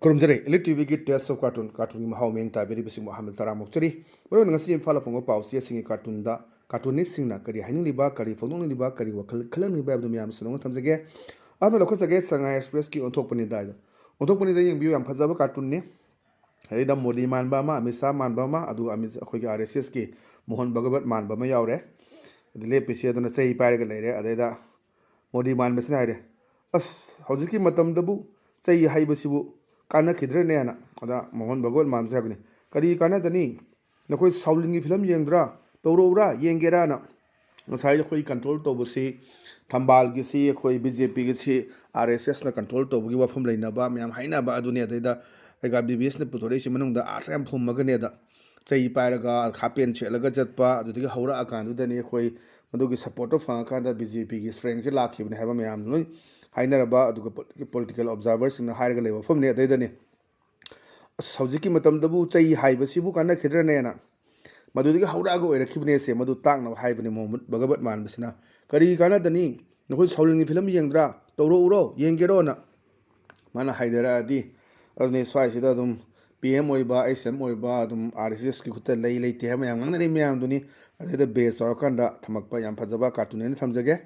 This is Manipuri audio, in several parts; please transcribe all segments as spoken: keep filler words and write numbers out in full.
ꯈꯨꯔꯨꯝꯖꯔꯤ꯫ Elite ꯇꯤ ꯚꯤꯒꯤ Taste of Cartoon, ꯀꯥꯔꯇꯨꯟꯒꯤ ꯃꯍꯥꯎ ꯃꯤꯠꯌꯦꯡ ꯇꯥꯕꯤꯔꯤꯕꯁꯤꯡꯕꯨ ꯑꯍꯥꯟꯕꯗ ꯇꯔꯥꯝꯅ ꯑꯣꯛꯆꯔꯤ꯫ ꯃꯔꯨꯑꯣꯏꯅ ꯉꯁꯤ ꯏꯝꯐꯥꯜꯗ ꯐꯣꯡꯕ ꯄꯥꯎꯆꯦꯁꯤꯡꯒꯤ ꯀꯥꯔꯇꯨꯟꯗ ꯀꯥꯔꯇꯨꯅꯤꯁꯁꯤꯡꯅ ꯀꯔꯤ ꯍꯥꯏꯅꯤꯡꯂꯤꯕ, ꯀꯔꯤ ꯐꯣꯡꯗꯣꯛꯅꯤꯡꯂꯤꯕ, ꯀꯔꯤ ꯋꯥꯈꯜ ꯈꯜꯍꯟꯅꯤꯡꯕ ꯍꯥꯏꯕꯗꯨ ꯃꯌꯥꯝ ꯁꯟꯗꯣꯛꯅ ꯊꯝꯖꯒꯦ꯫ ꯑꯍꯥꯟꯕ ꯂꯧꯈꯠꯆꯒꯦ, ꯁꯉꯥꯏ ꯑꯦꯛꯁꯄ꯭ꯔꯦꯁꯀꯤ ꯑꯣꯟꯊꯣꯛꯄꯅꯤꯗ ꯍꯥꯏꯗꯣ꯫ ꯑꯣꯟꯊꯣꯛꯄꯅꯤꯗ ꯌꯦꯡꯕꯤꯌꯨ, ꯌꯥꯝ ꯐꯖꯕ ꯀꯥꯔꯇꯨꯟꯅꯤ꯫ ꯑꯗꯩꯗ ꯃꯣꯗꯤ ꯃꯥꯟꯕ ꯑꯃ, ꯑꯃꯤꯠ ꯁꯥꯍ ꯃꯥꯟꯕ ꯑꯃ, ꯑꯗꯨꯒ ꯑꯃꯤꯠ, ꯑꯩꯈꯣꯏꯒꯤ ꯑꯥꯔ ꯑꯦꯁ ꯑꯦꯁꯀꯤ ꯃꯣꯍꯟ ꯚꯒꯋꯠ ꯃꯥꯟꯕ ꯑꯃ ꯌꯥꯎꯔꯦ꯫ ꯑꯗ ꯂꯦꯞꯄꯤꯁꯦ ꯑꯗꯨꯅ ꯆꯩ ꯄꯥꯏꯔꯒ ꯂꯩꯔꯦ꯫ ꯑꯗꯩꯗ ꯃꯣꯗꯤ ꯃꯥꯟꯕꯁꯤꯅ ꯍꯥꯏꯔꯦ, "ꯑꯁ, ꯍꯧꯖꯤꯛꯀꯤ ꯃꯇꯝꯗꯕꯨ ꯆꯩ ꯍꯥꯏꯕꯁꯤꯕꯨ ꯀꯥꯟꯅꯈꯤꯗ꯭ꯔꯅꯦꯅ?" ꯑꯗ ꯃꯣꯍꯟ ꯚꯒꯋꯠ ꯃꯥꯟꯕꯁꯦ ꯍꯥꯏꯕꯅꯤ, "ꯀꯔꯤ ꯀꯥꯟꯅꯗꯅꯤ? ꯅꯈꯣꯏ ꯁꯥꯎꯂꯤꯟꯒꯤ ꯐꯤꯂꯝ ꯌꯦꯡꯗ꯭ꯔꯥ? ꯇꯧꯔꯛꯎꯔꯥ? ꯌꯦꯡꯒꯦꯔꯥꯅ?" ꯉꯁꯥꯏ ꯑꯩꯈꯣꯏ ꯀꯟꯇ꯭ꯔꯣꯜ ꯇꯧꯕꯁꯤ, ꯊꯝꯕꯥꯜꯒꯤꯁꯤ, ꯑꯩꯈꯣꯏ ꯕꯤ ꯖꯦ ꯄꯤꯒꯤꯁꯤ ꯑꯥꯔ ꯑꯦꯁ ꯑꯦꯁꯅ ꯀꯟꯇ꯭ꯔꯣꯜ ꯇꯧꯕꯒꯤ ꯋꯥꯐꯝ ꯂꯩꯅꯕ ꯃꯌꯥꯝ ꯍꯥꯏꯅꯕ ꯑꯗꯨꯅꯤ꯫ ꯑꯗꯩꯗ ꯑꯩꯒ ꯕꯤ ꯕꯤ ꯑꯦꯁꯅ ꯄꯨꯊꯣꯔꯛꯏꯁꯤ ꯃꯅꯨꯡꯗ ꯑꯥꯔꯠ ꯌꯥꯝ ꯐꯨꯝꯃꯒꯅꯦꯗ, ꯆꯩ ꯄꯥꯏꯔꯒ, ꯍꯥꯞ ꯄꯦꯟ ꯁꯦꯠꯂꯒ ꯆꯠꯄ, ꯑꯗꯨꯗꯒꯤ ꯍꯧꯔꯛꯑꯀꯥꯟꯗꯨꯗꯅꯤ ꯑꯩꯈꯣꯏ ꯃꯗꯨꯒꯤ ꯁꯞꯄꯣꯔꯠꯇꯣ ꯐꯪꯉꯀꯥꯟꯗ ꯕꯤ ꯖꯦ ꯄꯤꯒꯤ ꯁ꯭ꯇ꯭ꯔꯦꯡꯁꯦ ꯂꯥꯛꯈꯤꯕꯅꯤ ꯍꯥꯏꯕ ꯃꯌꯥꯝ ꯂꯣꯏ ꯍꯥꯏꯅꯔꯕ, ꯑꯗꯨꯒ ꯄꯣꯂꯤꯇꯤꯀꯦꯜ ꯑꯣꯕꯖꯥꯔꯚꯔꯁꯤꯡꯅ ꯍꯥꯏꯔꯒ ꯂꯩꯕ ꯋꯥꯐꯝꯅꯤ꯫ ꯑꯗꯩꯗꯅꯤ, "ꯑꯁ, ꯍꯧꯖꯤꯛꯀꯤ ꯃꯇꯝꯗꯕꯨ ꯆꯩ ꯍꯥꯏꯕꯁꯤꯕꯨ ꯀꯥꯟꯅꯈꯤꯗ꯭ꯔꯅꯦꯅ?" ꯃꯗꯨꯗꯒꯤ ꯍꯧꯔꯛꯑꯒ ꯑꯣꯏꯔꯛꯈꯤꯕꯅꯦꯁꯦ, ꯃꯗꯨ ꯇꯥꯛꯅꯕ ꯍꯥꯏꯕꯅꯤ ꯃꯣꯍꯃꯨꯗ ꯚꯒꯋꯠ ꯃꯥꯟꯕꯁꯤꯅ꯫ "ꯀꯔꯤ ꯀꯥꯟꯅꯗꯅꯤ? ꯅꯈꯣꯏ ꯁꯥꯎꯂꯤꯟꯒꯤ ꯐꯤꯂꯝ ꯌꯦꯡꯗ꯭ꯔꯥ? ꯇꯧꯔꯛꯎꯔꯣ? ꯌꯦꯡꯒꯦꯔꯣꯅ?" ꯃꯥꯅ ꯍꯥꯏꯊꯔꯛꯑꯗꯤ, ꯑꯗꯨꯅꯤ ꯁ꯭ꯋꯥꯏꯁꯤꯗ ꯑꯗꯨꯝ ꯄꯤ ꯑꯦꯝ ꯑꯣꯏꯕ, ꯑꯩꯆ ꯑꯦꯝ ꯑꯣꯏꯕ, ꯑꯗꯨꯝ ꯑꯥꯔ ꯑꯦꯁ ꯑꯦꯁꯀꯤ ꯈꯨꯠꯇ ꯂꯩ ꯂꯩꯇꯦ ꯍꯥꯏꯕ ꯃꯌꯥꯝ ꯉꯥꯡꯅꯔꯤ ꯃꯌꯥꯝꯗꯨꯅꯤ꯫ ꯑꯗꯩꯗ ꯕꯦꯁ ꯇꯧꯔꯀꯥꯟꯗ ꯊꯝꯃꯛꯄ ꯌꯥꯝ ꯐꯖꯕ ꯀꯥꯔꯇꯨꯟ ꯍꯥꯏꯅ ꯊꯝꯖꯒꯦ꯫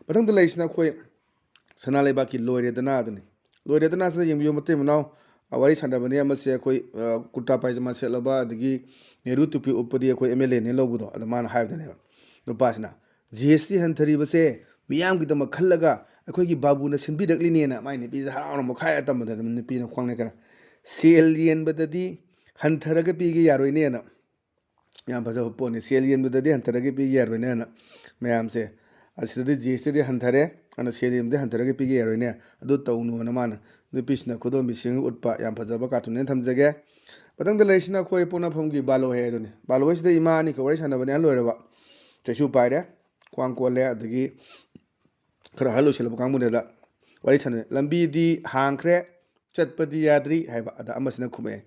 ꯃꯊꯪꯗ ꯂꯩꯔꯤꯁꯤꯅ ꯑꯩꯈꯣꯏ ꯁꯅꯥ ꯂꯩꯕꯥꯛꯀꯤ ꯂꯣꯏꯔꯦꯗꯅ ꯑꯗꯨꯅꯤ꯫ ꯂꯣꯏꯔꯦꯗꯅ ꯑꯁꯤꯗ ꯌꯦꯡꯕꯤꯌꯨ, ꯃꯇꯩ ꯃꯅꯥꯎ, ꯑ, ꯋꯥꯔꯤ ꯁꯥꯟꯅꯕꯅꯤ ꯑꯃꯁꯦ ꯑꯩꯈꯣꯏ, ꯑ, ꯀꯨꯔꯇꯥ ꯄꯥꯏꯖꯃꯥ ꯁꯦꯠꯂꯕ, ꯑꯗꯒꯤ ꯅꯦꯍꯔꯨ ꯇꯨꯄꯤ ꯎꯞꯄꯗꯤ ꯑꯩꯈꯣꯏ ꯑꯦꯝ ꯑꯦꯜ ꯑꯦꯅꯦ ꯂꯧꯕꯗꯣ, ꯑꯗꯣ ꯃꯥꯅ ꯍꯥꯏꯕꯗꯅꯦꯕ, ꯅꯨꯄꯥꯁꯤꯅ, "ꯖꯤ ꯑꯦꯁ ꯇꯤ ꯍꯟꯊꯔꯤꯕꯁꯦ ꯃꯤꯌꯥꯝꯒꯤꯗꯃꯛ ꯈꯜꯂꯒ ꯑꯩꯈꯣꯏꯒꯤ ꯕꯥꯕꯨꯅ ꯁꯤꯟꯕꯤꯔꯛꯂꯤꯅꯦꯅ", ꯃꯥꯏ ꯅꯨꯄꯤꯁꯦ ꯍꯔꯥꯎꯅ ꯃꯈꯥꯏꯔ ꯇꯝꯕꯗ ꯑꯗꯨꯝ ꯅꯨꯄꯤꯅ ꯈ꯭ꯋꯥꯡ ꯅꯩꯀꯔ, "ꯁꯦꯜ ꯌꯦꯟꯕꯗꯗꯤ ꯍꯟꯊꯔꯒ ꯄꯤꯒꯦ ꯌꯥꯔꯣꯏꯅꯦꯅ"꯫ ꯌꯥꯝ ꯐꯖꯕ ꯄꯣꯠꯅꯤ꯫ "ꯁꯦꯜ ꯌꯦꯟꯕꯗꯗꯤ ꯍꯟꯊꯔꯒ ꯄꯤꯒꯦ ꯌꯥꯔꯣꯏꯅꯦꯅ" ꯃꯌꯥꯝꯁꯦ꯫ ꯑꯁꯤꯗꯗꯤ ꯖꯤ ꯑꯦꯁ ꯇꯤꯗꯤ ꯍꯟꯊꯔꯦ, ꯑꯗꯨꯅ ꯁꯦꯜ ꯌꯦꯟꯕꯗꯤ ꯍꯟꯊꯔꯒ ꯄꯤꯒꯦ ꯌꯥꯔꯣꯏꯅꯦ, ꯑꯗꯨ ꯇꯧꯅꯨꯅ ꯃꯥꯅ ꯅꯨꯄꯤꯁꯤꯡꯅ ꯈꯨꯗꯣꯝꯕꯤ ꯁꯤꯡ ꯎꯠꯄ ꯌꯥꯝ ꯐꯖꯕ ꯀꯥꯔꯇꯨꯟꯅꯦꯅ ꯊꯝꯖꯒꯦ꯫ ꯃꯊꯪꯗ ꯂꯩꯔꯤꯁꯤꯅ ꯑꯩꯈꯣꯏ ꯄꯣꯛꯅꯐꯝꯒꯤ ꯕꯥꯂꯣ ꯍꯦ ꯑꯗꯨꯅꯤ꯫ ꯕꯥꯂꯣ ꯍꯦꯁꯤꯗ ꯏꯃꯥ ꯑꯅꯤꯈꯛ ꯋꯥꯔꯤ ꯁꯥꯟꯅꯕꯅꯦ, ꯑꯍꯜ ꯑꯣꯏꯔꯕ꯫ ꯆꯩꯁꯨ ꯄꯥꯏꯔꯦ, ꯈ꯭ꯋꯥꯡ ꯀꯣꯜꯂꯦ, ꯑꯗꯒꯤ ꯈꯔ ꯑꯍꯜ ꯑꯣꯏꯁꯜꯂꯕ ꯀꯥꯡꯕꯨꯅꯦꯗ ꯋꯥꯔꯤ ꯁꯥꯟꯅꯩ꯫ "ꯂꯝꯕꯤꯗꯤ ꯍꯥꯡꯈ꯭ꯔꯦ, ꯆꯠꯄꯗꯤ ꯌꯥꯗ꯭ꯔꯤ" ꯍꯥꯏꯕ꯫ ꯑꯗ ꯑꯃꯁꯤꯅ ꯈꯨꯝꯃꯛꯑꯦ,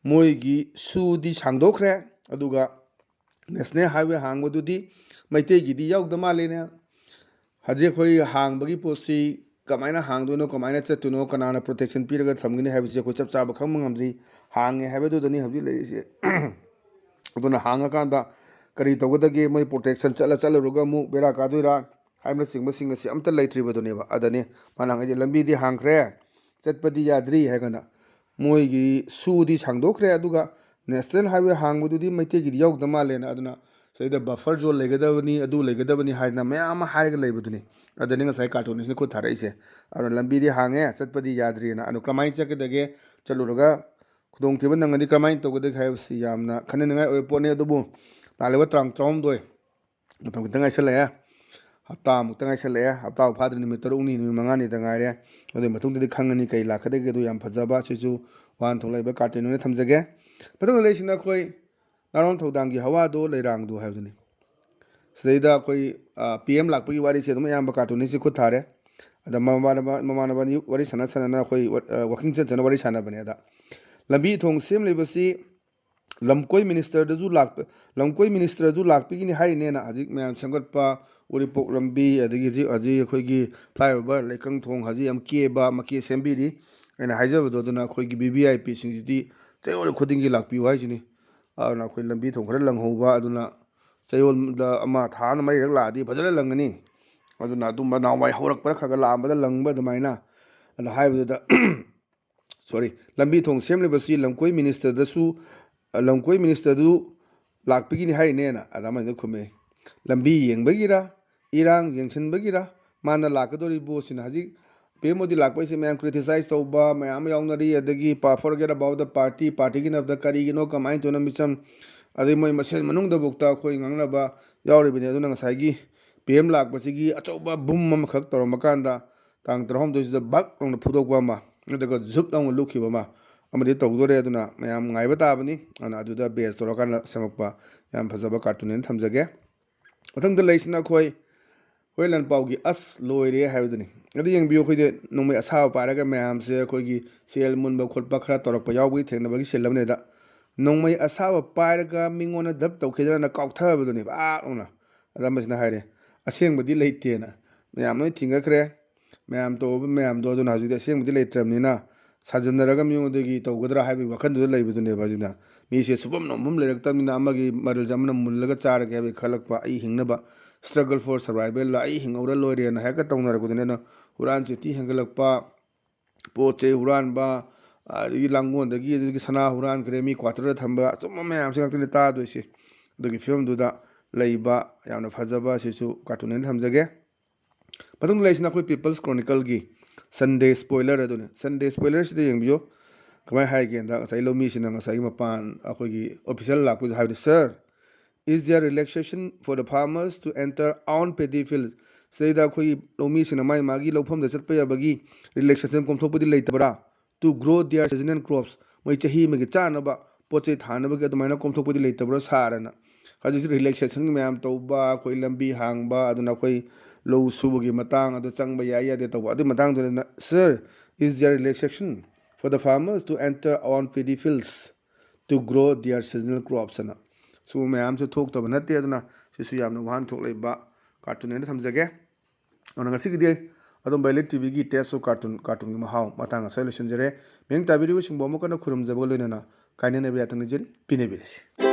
"ꯃꯣꯏꯒꯤ ꯁꯨꯗꯤ ꯁꯥꯡꯗꯣꯛꯈ꯭ꯔꯦ, ꯑꯗꯨꯒ ꯅꯦꯁꯅꯦꯜ ꯍꯥꯏꯋꯦ ꯍꯥꯡꯕꯗꯨꯗꯤ ꯃꯩꯇꯩꯒꯤꯗꯤ ꯌꯥꯎꯗ ꯃꯥꯜꯂꯦꯅꯦ꯫ ꯍꯧꯖꯤꯛ ꯑꯩꯈꯣꯏ ꯍꯥꯡꯕꯒꯤ ꯄꯣꯠꯁꯤ ꯀꯃꯥꯏꯅ ꯍꯥꯡꯗꯣꯏꯅꯣ, ꯀꯃꯥꯏꯅ ꯆꯠꯇꯣꯏꯅꯣ, ꯀꯅꯥꯅ protection ꯄꯤꯔꯒ ꯊꯝꯒꯅꯤ ꯍꯥꯏꯕꯁꯤ ꯑꯩꯈꯣꯏ ꯆꯞ ꯆꯥꯕ ꯈꯪꯕ ꯉꯝꯗ꯭ꯔꯤ꯫ ꯍꯥꯡꯉꯦ ꯍꯥꯏꯕꯗꯨꯗꯅꯤ ꯍꯧꯖꯤꯛ ꯂꯩꯔꯤꯁꯦ꯫ ꯑꯗꯨꯅ ꯍꯥꯡꯉꯀꯥꯟꯗ ꯀꯔꯤ ꯇꯧꯒꯗꯒꯦ, ꯃꯣꯏ protection ꯆꯠꯂ ꯆꯠꯂꯨꯔꯒ ꯑꯃꯨꯛ ꯕꯦꯔꯥ ꯀꯥꯗꯣꯏꯔꯥ ꯍꯥꯏꯕꯅꯆꯤꯡꯕꯁꯤꯡ ꯑꯁꯤ ꯑꯝꯇ ꯂꯩꯇ꯭ꯔꯤꯕꯗꯨꯅꯦꯕ꯫ ꯑꯗꯅꯤ ꯃꯥꯅ ꯍꯪꯉꯛꯏꯁꯦ, "ꯂꯝꯕꯤꯗꯤ ꯍꯥꯡꯈ꯭ꯔꯦ, ꯆꯠꯄꯗꯤ ꯌꯥꯗ꯭ꯔꯤ" ꯍꯥꯏ ꯀꯥꯟꯗ, ꯃꯣꯏꯒꯤ ꯁꯨꯗꯤ ꯁꯥꯡꯗꯣꯛꯈ꯭ꯔꯦ, ꯑꯗꯨꯒ national highway ꯍꯥꯡꯕꯗꯨꯗꯤ ꯃꯩꯇꯩꯒꯤꯗꯤ ꯌꯥꯎꯗ ꯃꯥꯜꯂꯦꯅ, ꯑꯗꯨꯅ ꯁꯤꯗꯩꯗ buffer zone ꯂꯩꯒꯗꯕꯅꯤ, ꯑꯗꯨ ꯂꯩꯒꯗꯕꯅꯤ ꯍꯥꯏꯗꯅ ꯃꯌꯥꯝ ꯑꯃ ꯍꯥꯏꯔꯒ ꯂꯩꯕꯗꯨꯅꯤ꯫ ꯑꯗꯅꯤ ꯉꯁꯥꯏ cartoonist ꯅ ꯈꯨꯠ ꯊꯥꯔꯛꯏꯁꯦ꯫ ꯑꯗꯨꯅ ꯂꯝꯕꯤꯗꯤ ꯍꯥꯡꯉꯦ, ꯆꯠꯄꯗꯤ ꯌꯥꯗ꯭ꯔꯤꯑꯅ꯫ ꯑꯗꯨ ꯀꯔꯝꯍꯥꯏꯅ ꯆꯠꯀꯗꯒꯦ? ꯆꯠꯂꯨꯔꯒ ꯈꯨꯗꯣꯡꯊꯤꯕ ꯅꯪꯉꯗꯤ ꯀꯔꯝꯍꯥꯏꯅ ꯇꯧꯒꯗꯒꯦ ꯍꯥꯏꯕꯁꯤ ꯌꯥꯝꯅ ꯈꯟꯅꯅꯤꯡꯉꯥꯏ ꯑꯣꯏꯕ ꯄꯣꯠꯅꯤ꯫ ꯑꯗꯨꯕꯨ ꯂꯥꯛꯂꯤꯕ ꯇꯥꯡ ꯇꯔꯥꯍꯨꯝꯗꯣꯏ, ꯃꯇꯝ ꯈꯤꯇꯪ ꯉꯥꯏꯁꯜꯂꯛꯑꯦ, ꯍꯞꯇꯥꯃꯨꯛꯇ ꯉꯥꯏꯁꯜꯂꯛꯑꯦ, ꯍꯞꯇꯥ ꯐꯥꯗ꯭ꯔꯤ, ꯅꯨꯃꯤꯠ ꯇꯔꯨꯛꯅꯤ, ꯅꯨꯃꯤꯠ ꯃꯉꯥꯅꯤꯗ ꯉꯥꯏꯔꯦ꯫ ꯃꯗꯨꯒꯤ ꯃꯇꯨꯡꯗꯗꯤ ꯈꯪꯉꯅꯤ ꯀꯩ ꯂꯥꯛꯀꯗꯒꯦ꯫ ꯑꯗꯨ ꯌꯥꯝ ꯐꯖꯕ, ꯁꯤꯁꯨ ꯋꯥꯍꯟꯊꯣꯛ ꯂꯩꯕ cartoon ꯑꯣꯏꯅ ꯊꯝꯖꯒꯦ꯫ ꯃꯊꯪꯗ ꯂꯩꯔꯤꯁꯤꯅ ꯑꯩꯈꯣꯏ ꯅꯥꯔꯣꯟ ꯊꯧꯗꯥꯡꯒꯤ ꯍꯋꯥꯗꯣ ꯂꯩꯔꯥꯡꯗꯣ ꯍꯥꯏꯕꯗꯨꯅꯤ꯫ ꯁꯤꯗꯩꯗ ꯑꯩꯈꯣꯏ, ꯑ, P M ꯂꯥꯛꯄꯒꯤ ꯋꯥꯔꯤꯁꯦ ꯑꯗꯨꯝ ꯑꯌꯥꯝꯕ cartoonist ꯁꯦ ꯈꯨꯠ ꯊꯥꯔꯦ꯫ ꯑꯗ ꯃꯃꯥꯟꯅꯕ, ꯃꯃꯥꯟꯅꯕ ꯑꯅꯤ ꯋꯥꯔꯤ ꯁꯥꯟꯅ ꯁꯥꯟꯅꯅ ꯑꯩꯈꯣꯏ ꯋ-, ꯑ, walking ꯆꯠ ꯆꯠꯅ ꯋꯥꯔꯤ ꯁꯥꯟꯅꯕꯅꯦ꯫ ꯑꯗ ꯂꯝꯕꯤ ꯊꯣꯡ ꯁꯦꯝꯂꯤꯕꯁꯤ ꯂꯝꯀꯣꯏ minister ꯗꯁꯨ ꯂꯥꯛꯄ, ꯂꯝꯀꯣꯏ minister ꯗꯁꯨ ꯂꯥꯛꯄꯤꯒꯅꯤ ꯍꯥꯏꯔꯤꯅꯦꯅ ꯍꯧꯖꯤꯛ ꯃꯌꯥꯝ ꯁꯦꯝꯒꯠꯄ ꯎꯔꯤꯄꯣꯛ ꯂꯝꯕꯤ, ꯑꯗꯒꯤ ꯍꯧꯖꯤꯛ, ꯍꯧꯖꯤꯛ ꯑꯩꯈꯣꯏꯒꯤ flyover ꯂꯩꯀꯪ ꯊꯣꯡ ꯍꯧꯖꯤꯛ ꯌꯥꯝ ꯀꯦꯕ ꯃꯀꯦ ꯁꯦꯝꯕꯤꯔꯤ꯫ ꯑꯩꯅ ꯍꯥꯏꯖꯕꯗꯣ, ꯑꯗꯨꯅ ꯑꯩꯈꯣꯏꯒꯤ V V I P ꯁꯤꯡꯁꯤꯗꯤ ꯆꯌꯣꯜ ꯈꯨꯗꯤꯡꯒꯤ ꯂꯥꯛꯄꯤꯌꯨ ꯍꯥꯏꯁꯤꯅꯤ꯫ ꯑꯗꯨꯅ ꯑꯩꯈꯣꯏ ꯂꯝꯕꯤ ꯊꯣꯡ ꯈꯔ ꯂꯪꯍꯧꯕ, ꯑꯗꯨꯅ ꯆꯌꯣꯜꯗ ꯑꯃ, ꯊꯥ ꯑꯃꯗ ꯃꯔꯤꯔꯛ ꯂꯥꯛꯑꯗꯤ ꯐꯖꯅ ꯂꯪꯒꯅꯤ꯫ ꯑꯗꯨꯅ ꯑꯗꯨꯝꯕ ꯅꯍꯥꯟꯋꯥꯏ ꯍꯧꯔꯛꯄꯗ ꯈꯔ ꯈꯔ ꯂꯥꯛꯑꯝꯕꯗ ꯂꯪꯕ ꯑꯗꯨꯃꯥꯏꯅ, ꯑꯗꯨ ꯍꯥꯏꯕꯗꯨꯗ, sorry, ꯂꯝꯕꯤ ꯊꯣꯡ ꯁꯦꯝꯂꯤꯕꯁꯤ ꯂꯝꯀꯣꯏ minister ꯗꯁꯨ, ꯂꯝꯀꯣꯏ minister ꯗꯨ ꯂꯥꯛꯄꯤꯒꯅꯤ ꯍꯥꯏꯔꯤꯅꯦꯅ ꯑꯗ ꯑꯃꯅ ꯈꯨꯝꯃꯦ꯫ ꯂꯝꯕꯤ ꯌꯦꯡꯕꯒꯤꯔ, ꯏꯔꯥꯡ ꯌꯦꯡꯁꯤꯟꯕꯒꯤꯔ, ꯃꯥꯅ ꯂꯥꯛꯀꯗꯧꯔꯤꯕꯣ ꯁꯤꯅ ꯍꯧꯖꯤꯛ P M ꯃꯣꯗꯤ ꯂꯥꯛꯄꯩꯁꯦ ꯃꯌꯥꯝ criticize ꯇꯧꯕ ꯃꯌꯥꯝ ꯑꯃ ꯌꯥꯎꯅꯔꯤ꯫ ꯑꯗꯒꯤ ꯄꯥ-, forget about the party, party ꯒꯤ ꯅꯠꯇꯕꯗ ꯀꯔꯤꯒꯤꯅꯣ, ꯀꯃꯥꯏꯅ ꯇꯧꯅ ꯃꯤꯆꯝ, ꯑꯗꯩ ꯃꯣꯏ ꯃꯁꯦꯟ ꯃꯅꯨꯡꯗꯐꯥꯎꯗ ꯑꯩꯈꯣꯏ ꯉꯥꯡꯅꯕ ꯌꯥꯎꯔꯤꯕꯅꯤ꯫ ꯑꯗꯨꯅ ꯉꯁꯥꯏꯒꯤ P M ꯂꯥꯛꯄꯁꯤꯒꯤ ꯑꯆꯧꯕ boom ꯑꯃꯈꯛ ꯇꯧꯔꯝꯕ ꯀꯥꯟꯗ ꯇꯥꯡ ꯇꯔꯥꯍꯨꯝꯗꯣꯏꯁꯤꯗ ꯕꯛ ꯂꯥꯎꯅ ꯐꯨꯗꯣꯛꯄ ꯑꯃ, ꯅꯠꯇ꯭ꯔꯒ ꯖꯨꯞ ꯂꯥꯎꯅ ꯂꯨꯞꯈꯤꯕ ꯑꯃ ꯑꯃꯗꯤ ꯇꯧꯗꯣꯔꯦ꯫ ꯑꯗꯨꯅ ꯃꯌꯥꯝ ꯉꯥꯏꯕ ꯇꯥꯕꯅꯤ꯫ ꯑꯗꯨꯅ ꯑꯗꯨꯗ base ꯇꯧꯔꯀꯥꯟꯗ ꯁꯦꯝꯃꯛꯄ ꯌꯥꯝ ꯐꯖꯕ cartoon ꯑꯣꯏꯅ ꯊꯝꯖꯒꯦ꯫ ꯃꯊꯪꯗ ꯂꯩꯁꯤꯅ ꯑꯩꯈꯣꯏ ꯍꯣꯏ ꯂꯥꯟꯄꯥꯎꯒꯤ ꯑꯁ ꯂꯣꯏꯔꯦ ꯍꯥꯏꯕꯗꯨꯅꯤ꯫ ꯑꯗꯨ ꯌꯦꯡꯕꯤꯌꯨ, ꯑꯩꯈꯣꯏꯗꯤ ꯅꯣꯡꯃꯩ ꯑꯁꯥꯕ ꯄꯥꯏꯔꯒ ꯃꯌꯥꯝꯁꯦ ꯑꯩꯈꯣꯏꯒꯤ ꯁꯦꯜ ꯃꯨꯟꯕ ꯈꯣꯠꯄ ꯈꯔ ꯇꯧꯔꯛꯄ ꯌꯥꯎꯕꯒꯤ ꯊꯦꯡꯅꯕꯒꯤ ꯁꯤꯜ ꯑꯃꯅꯤꯗ, ꯅꯣꯡꯃꯩ ꯑꯁꯥꯕ ꯄꯥꯏꯔꯒ ꯃꯤꯉꯣꯟꯗ ꯙꯞ ꯇꯧꯈꯤꯗ꯭ꯔꯅ ꯀꯥꯎꯊꯕꯗꯨꯅꯦꯕ, ꯑꯥ ꯂꯥꯎꯅ꯫ ꯑꯗ ꯑꯃꯁꯤꯅ ꯍꯥꯏꯔꯦ, "ꯑꯁꯦꯡꯕꯗꯤ ꯂꯩꯇꯦꯅ, ꯃꯌꯥꯝ ꯂꯣꯏ ꯊꯤꯡꯒꯠꯈ꯭ꯔꯦ, ꯃꯌꯥꯝ ꯇꯧꯕ ꯃꯌꯥꯝꯗꯣ ꯑꯗꯨꯅ ꯍꯧꯖꯤꯛꯇꯤ ꯑꯁꯦꯡꯕꯗꯤ ꯂꯩꯇ꯭ꯔꯕꯅꯤꯅ ꯁꯥꯖꯟꯅꯔꯒ ꯃꯤꯉꯣꯟꯗꯒꯤ ꯇꯧꯒꯗ꯭ꯔꯥ ꯍꯥꯏꯕꯒꯤ ꯋꯥꯈꯜꯗꯨꯗ ꯂꯩꯕꯗꯨꯅꯦꯕ꯫ ꯍꯧꯖꯤꯛꯅ ꯃꯤꯁꯦ ꯁꯨꯐꯝ ꯅꯣꯝꯐꯝ ꯂꯩꯔꯛꯇꯕꯅꯤꯅ ꯑꯃꯒꯤ ꯃꯔꯜꯁꯦ ꯑꯃꯅ ꯃꯨꯜꯂꯒ ꯆꯥꯔꯒꯦ ꯍꯥꯏꯕꯒꯤ ꯈꯜꯂꯛꯄ, ꯑꯩ ꯍꯤꯡꯅꯕ struggle for survival ꯂ ꯑꯩ ꯍꯤꯡꯍꯧꯔ ꯂꯣꯏꯔꯦꯅ ꯍꯦꯛꯇ ꯇꯧꯅꯔꯛꯄꯗꯨꯅꯦ꯫ ꯑꯗꯨꯅ ꯍꯨꯔꯥꯟ ꯆꯤꯟꯊꯤ ꯍꯦꯟꯒꯠꯂꯛꯄ, ꯄꯣꯠ ꯆꯩ ꯍꯨꯔꯥꯟꯕ, ꯑꯗꯒꯤ ꯂꯥꯡꯒꯣꯜꯗꯒꯤ ꯑꯗꯨꯗꯒꯤ ꯁꯅꯥ ꯍꯨꯔꯥꯟꯈ꯭ꯔꯦ, ꯃꯤ ꯀ꯭ꯋꯥꯇꯔꯗ ꯊꯝꯕ, ꯑꯆꯨꯝꯕ ꯃꯌꯥꯝꯁꯦ ꯉꯥꯛꯇꯅꯤ ꯇꯥꯗꯣꯏꯁꯦ꯫ ꯑꯗꯨꯒꯤ ꯐꯤꯕꯝꯗꯨꯗ ꯂꯩꯕ ꯌꯥꯝꯅ ꯐꯖꯕ ꯑꯁꯤꯁꯨ ꯀꯥꯔꯇꯨꯟ ꯑꯣꯏꯅ ꯊꯝꯖꯒꯦ꯫ ꯃꯊꯪꯗ ꯂꯩꯔꯤꯁꯤꯅ ꯑꯩꯈꯣꯏ People's Chronicleꯒꯤ Sunday Spoiler ꯑꯗꯨꯅꯤ꯫ Sunday Spoilerꯁꯤꯗ ꯌꯦꯡꯕꯤꯌꯨ꯫ ꯀꯃꯥꯏꯅ ꯍꯥꯏꯒꯦꯗ, ꯉꯁꯥꯏ ꯂꯧꯃꯤꯁꯤꯅ ꯉꯁꯥꯏꯒꯤ ꯃꯄꯥꯟ ꯑꯩꯈꯣꯏꯒꯤ official ꯂꯥꯛꯄꯁꯤꯗ ꯍꯥꯏꯕꯗꯤ, "Sir, is there relaxation for the farmers to enter on paddy fields?" ꯁꯤꯗꯩꯗ ꯑꯩꯈꯣꯏꯒꯤ ꯂꯧꯃꯤꯁꯤꯡꯅ ꯃꯥꯒꯤ ꯃꯥꯒꯤ ꯂꯧꯐꯝꯗ ꯆꯠꯄ ꯌꯥꯕꯒꯤ relaxation ꯀꯣꯝꯊꯣꯛꯄꯗꯤ ꯂꯩꯇꯕ꯭ꯔꯥ? To grow their seasonal crops, ꯃꯣꯏ ꯆꯍꯤ ꯑꯃꯒꯤ ꯆꯥꯅꯕ ꯄꯣꯠ ꯆꯩ ꯊꯥꯅꯕꯒꯤ ꯑꯗꯨꯃꯥꯏꯅ ꯀꯣꯝꯊꯣꯛꯄꯗꯤ ꯂꯩꯇꯕ꯭ꯔꯥ ꯁꯥꯔꯅ? ꯍꯧꯖꯤꯛꯁꯤ relaxation ꯃꯌꯥꯝ ꯇꯧꯕ, ꯑꯩꯈꯣꯏ ꯂꯝꯕꯤ ꯍꯥꯡꯕ, ꯑꯗꯨꯅ ꯑꯩꯈꯣꯏ ꯂꯧ ꯁꯨꯕꯒꯤ ꯃꯇꯥꯡ ꯑꯗꯨ ꯆꯪꯕ ꯌꯥꯏ ꯌꯥꯗꯦ ꯇꯧꯕ, ꯑꯗꯨꯒꯤ ꯃꯇꯥꯡꯗꯨꯗ, "Sir, is there relaxation for the farmers to enter on paddy fields to grow their seasonal crops?" ꯑꯅ ꯁꯤꯒꯨꯝꯕ ꯃꯌꯥꯝꯁꯨ ꯊꯣꯛꯇꯕ ꯅꯠꯇꯦ꯫ ꯑꯗꯨꯅ ꯁꯤꯁꯨ ꯌꯥꯝꯅ ꯋꯥꯍꯟꯊꯣꯛ ꯂꯩꯕ ꯀꯥꯔꯇꯨꯟ ꯑꯣꯏꯅ ꯊꯝꯖꯒꯦ꯫ ꯑꯗꯨꯅ ꯉꯁꯤꯒꯤꯗꯤ ꯑꯗꯨꯝ ꯕꯦꯂꯤꯠ ꯇꯤꯚꯤꯒꯤ Taste of Cartoon, ꯀꯥꯔꯇꯨꯟꯒꯤ ꯃꯍꯥꯎ ꯃꯇꯥꯡ ꯑꯁꯤꯗ ꯂꯣꯏꯁꯤꯟꯖꯔꯦ꯫ ꯃꯤꯡ ꯇꯥꯕꯤꯔꯤꯕꯁꯤꯡꯕꯨ ꯑꯃꯨꯛ ꯍꯟꯅ ꯈꯨꯔꯨꯝꯖꯕꯒ ꯂꯣꯏꯅꯅ ꯀꯥꯏꯅꯅꯕ ꯌꯥꯊꯪ ꯅꯤꯖꯔꯤ, ꯄꯤꯅꯕꯤꯔꯁꯤ꯫